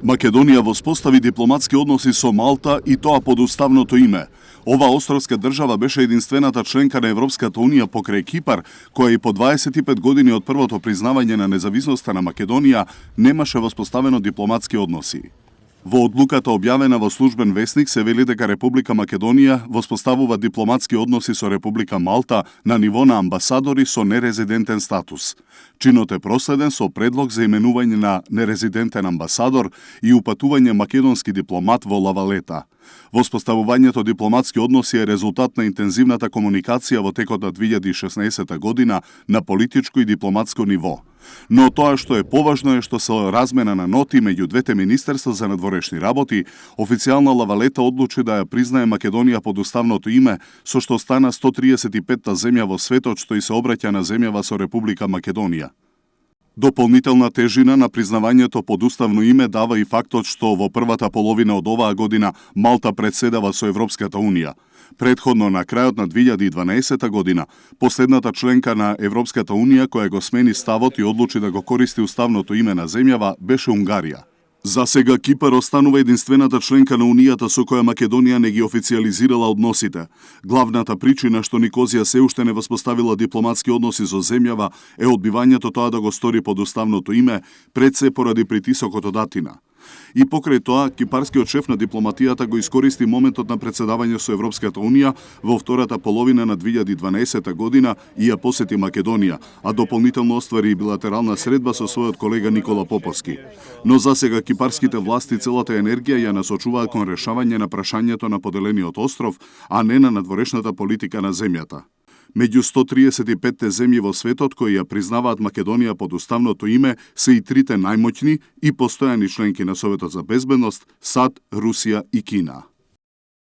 Македонија воспостави дипломатски односи со Малта и тоа под уставното име. Ова островска држава беше единствената членка на Европската Унија покрај Кипар, која и по 25 години од првото признавање на независноста на Македонија немаше воспоставено дипломатски односи. Во одлуката објавена во службен весник се вели дека Република Македонија воспоставува дипломатски односи со Република Малта на ниво на амбасадори со нерезидентен статус. Чинот е проследен со предлог за именување на нерезидентен амбасадор и упатување македонски дипломат во Лавалета. Воспоставувањето дипломатски односи е резултат на интензивната комуникација во текот на 2016 година на политичко и дипломатско ниво. Но тоа што е поважно е што со размена на ноти меѓу двете министерства за надворешни работи, официјална Лавалета одлучи да ја признае Македонија под уставното име, со што стана 135-та земја во светот што и се обраќа на земјава со Република Македонија. Дополнителна тежина на признавањето под уставно име дава и фактот што во првата половина од оваа година Малта председава со Европската Унија. Предходно на крајот на 2012 година, последната членка на Европската Унија која го смени ставот и одлучи да го користи уставното име на земјава беше Унгарија. За сега Кипар останува единствената членка на Унијата со која Македонија не ги официјализирала односите. Главната причина што Никозија се уште не воспоставила дипломатски односи со земјава е одбивањето тоа да го стори под уставното име, пред се поради притисокот од Атина. И покрај тоа, кипарскиот шеф на дипломатијата го искористи моментот на председавање со Европската Унија во втората половина на 2012 година и ја посети Македонија, а дополнително оствари и билатерална средба со својот колега Никола Поповски. Но засега кипарските власти целата енергија ја насочуваат кон решавање на прашањето на поделениот остров, а не на надворешната политика на земјата. Меѓу 135 земји во светот кои ја признаваат Македонија под уставното име се и трите најмоćни и постојани членки на Советот за безбедност, САД, Русија и Кина.